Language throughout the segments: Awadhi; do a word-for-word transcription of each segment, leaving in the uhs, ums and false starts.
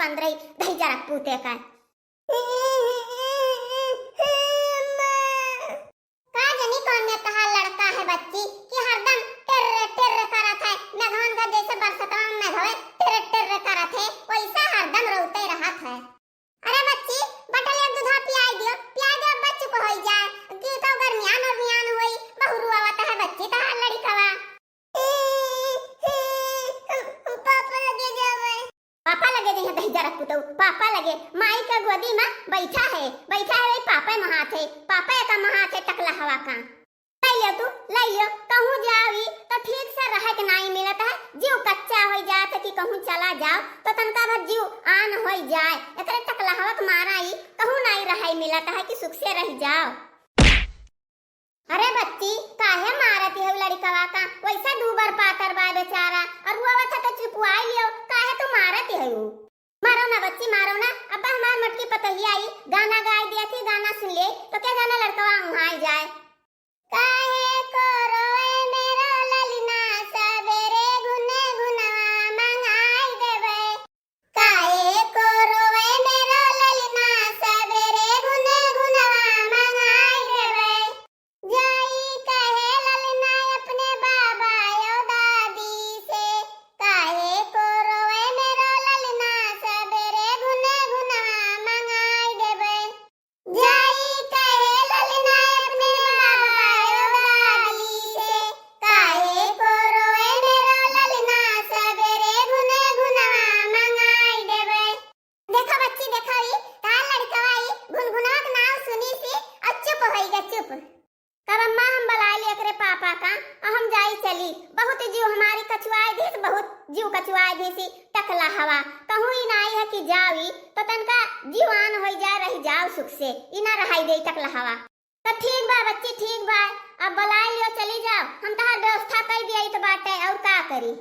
अंदरई दहिजरा पूते का। का जनी कौन में तहार लड़का है बच्ची कि हरदम टिर्र टिर्र करत है, मेघवन का जैसे बरसतवा में मेघवे टिर्र टिर्र करत है, वैसा हरदम रोते रहत है। अरे बच्ची, बटलिया दूधा पियाई दियो, पियाई दियो, अब चुप होई जाए, कि तो गर्मियान उर्मियान होई, बहुरू आवत है बच्ची तहार लड़िकवा। पापा लगे जावे। पापा लगे जइहे दहिजरा पूतऊ, पापा लगे, माई के गोदी में बैठा है, बैठा है, वही पापा महात है, पापा का महात है टकला हवा का। लई लियो तू, लई लियो, कहूँ जावी तो ठीक से रहे के नाई मिलत है, जीव कच्चा होई जात है कि कहूँ चला जाओ तो तनका भर जीव आन होई जाए। एकरे टकलहवा के मारा ई कहूँ नाई रहे मिलत है कि सुख से रह जाओ। अरे बच्ची, काहे मारत है लड़िकवा का? वैसा दूबर पातर बा बेचारा, और वो आवत है तो चुपवाई लियो, काहे तू मारत है? मारो ना बच्ची, मारो ना। अब हमार मोटकी पतोहिया आई, गाना गाई दिया थी, गाना सुन ले तो क्या जाने लड़कवा उहाँ आई जाए। काहे को रोए मेरो ललना, सबेरे गुनगुनवा मंगाई देबे। काहे को रोए मेरो ललना, सबेरे गुनगुनवा मंगाई देबे। जाई कहे ललना अपने बाबा यो दादी से, काहे को रोए मेरो ललना, सबेरे गुनगुनवा मंगाई देबे। जाई कहे ललना अपने बाबा यो दादी से, काहे को रोए मेरो ललना, सबेरे गुनगुनवा मंगाई देबे। देखो बच्ची, देखो ई तार लड़कवा ई गुनगुनवा के नाव सुनी सी और चुप होई गे, चुप। तब अम्मा हम बलाई ली एकरे पापा का और हम जाई चली। बहुत जीव हमारी कचुआई दिस, बहुत जीव कचुआई दिस ई टकला हवा। कहूँ ई नाई है कि जाओ ई तो तनका जीव आन होई जाए, रह जाओ सुख से, ई ना रहाई दे टकला हवा। तो ठीक बा बच्ची, ठीक बा, अब बलाई लियो, चली जाओ, हम तहार व्यवस्था कई दिया तो बाटे, और का करी।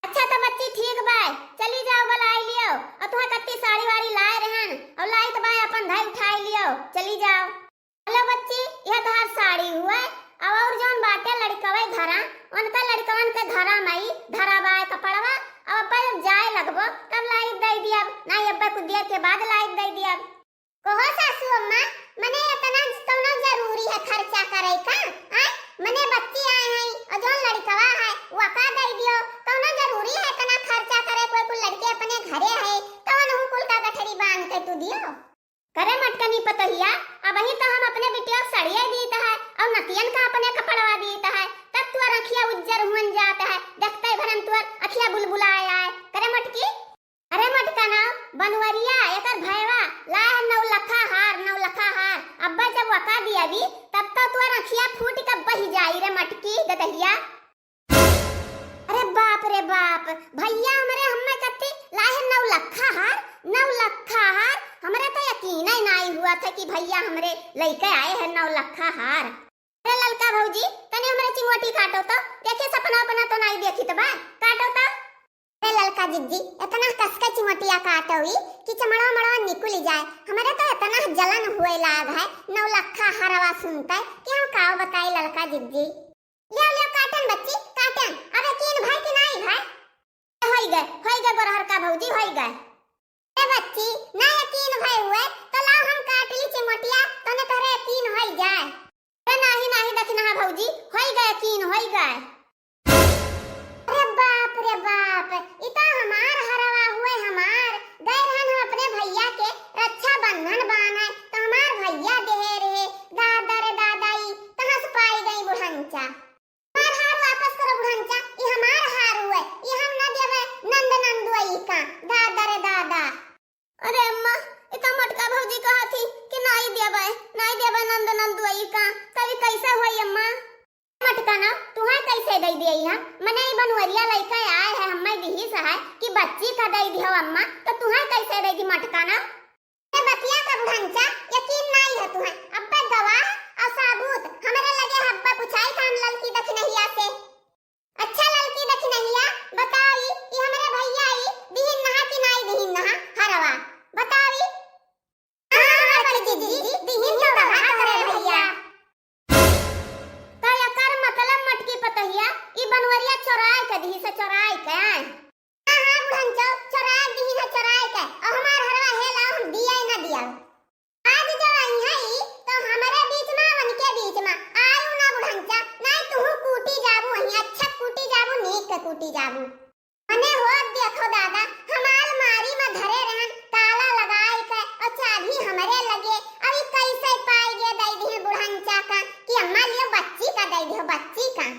अच्छा तो बच्ची ठीक बा, चली जाओ, बलाई लियो। और तुम्हें कत्ती साड़ी वाड़ी लाए रहन, और लाई तो बा अपन धाई उठाई लियो, चली जाओ। हेलो बच्ची, यह तहार साड़ी हुए, अब और जौन बाटे लड़कवे घरा, उनका लड़कवन के घरा मई धरा बाय कपड़वा, अब अपन जब जाए लगबो तब लाई दे दिया, नहीं अब्बे कुछ देर के बाद लाई दे दिया। कहो सासू अम्मा, मने इतना ज-, कौनो जरूरी है खर्चा करे का? आय? मने बच्ची आए हैं और जौन लड़कवा है, वका दे दियो। कौनो जरूरी है इतना खर्चा करे? कोई कुल लड़के अपने घरे है, तवन हूँ कुल का गठरी बांध के तू दियो। करे मटकनी पतोहिया, अबही तो हम अपने बिटिया के सड़िया दीत है और नतियन का अपने कपड़वा दीत है, तब तुअर अखिया उज्जर हुन जात है, देखते भरन तुअर अखिया बुलबुलाए आए। करे मटकी, अरे मटकना, बनवरिया, एकर भयवा, लाए है नौ लखा हार, नौ लखा हार। अब्बा जब वका दियावी, तब तो तोर अखिया फूट के बहि जाई रे मटकी ददहिया। अरे बाप रे बाप, भैया हमरे हम्मे कत्ती लाए है नौ लखा हार, नौ लखा हार। हमरे तो यकीन ही नाई हुआ था कि भैया हमरे लइके आए हैं नौ लखा हार। अरे ललका भौजी, तनी हमरे चिंगोटी काटो तो, देखे सपना उपना तो नाई देखी तो बा, काटो तो। अरे ललका जिज्जी, इतना कस के चिमटिया काटो ई कि चमड़वा मड़वा निकुल जाए। हमरे तो इतना जलन हुए लाग है नौ लखा हरवा सुनते कि हम काव बताई ललका जिज्जी। लियो लियो काटन बच्ची, काटन। अब यकीन भय कि नाई भय? होई गए, होई गए गोरहर का भौजी, होई गए। ए बच्ची, ना यकीन भय हुए तो लाओ हम काट ली चिमटिया, तने तोहरे यकीन होई जाए। अरे नाही, नाही दखिनहा भौजी, होई गए यकीन, होई गए। अरे बाप रे बाप, ई तो हमार हरवा हुए हमार। गए रहन हम अपने भैया के रक्षाबंधन बान्हे, तो हमार भैया देहे रहे। दादा रे दादा, ई कहाँ से पाई गई बुढ़ंचा? हमार हार वापस करो बुढ़ंचा, ई हमार हार हुए, ई हम न देवे नंद नंदुआई का। दादा रे दादा। अरे अम्मा, ई तो मटका भौजी कहा थी कि नाई देबे, नाई देबे नंद नंदुआई का, तभी कैसे होई अम्मा? मटका ना, तुहां कैसे दे दिए हम? मने ई बनवरिया लइका आए है, हम्मे दिहिस है कि बच्ची का दे दियो अम्मा, तो तुहां कैसे दे दी मटका ना? ए बतिया का बुढ़ंचा, यकीन नाई है तुहां। अब्बे गवाह और साबूत हमरे लगे है, अब्बे पुछाई था हम ललकी दखिनहिया से। अच्छा ललकी दखिनहिया, बताओ ई, ई हमरे भैया ई दिहिन नहा कि नाई दिहिन नहा हरवा? बताओ ई। हाँ, हाँ, बड़की जिज्जी, दिहिन तो रहा करे भैया। तो एकर मतलब मटकी पतोहिया, ई बनवरिया चोराई के दिहिस, चोराई के। हाँ, हाँ, बुढ़ंचो चोराइ दिहिन है, चोराइ के, और हमार हरवा हे लाओ, हम दिया ना दिया। आज जो आई है ई, तो हमरे बीच मा, उनके बीच मा, आयु ना बुढ़ंचा, नहीं तुहू कूटी जाबू, वहीं अच्छा कूटी जाबू, नीक के कूटी जाबू। मने होत देखो दादा, हम आलमारी मा धरे रहन, ताला लगाइ के, और चाभी हमरे लगे, अब ई कैसे पाइ गे दइ दिहे बुढ़ंचा का, कि अम्मा लियो बच्ची का दइ दियो, बच्ची का।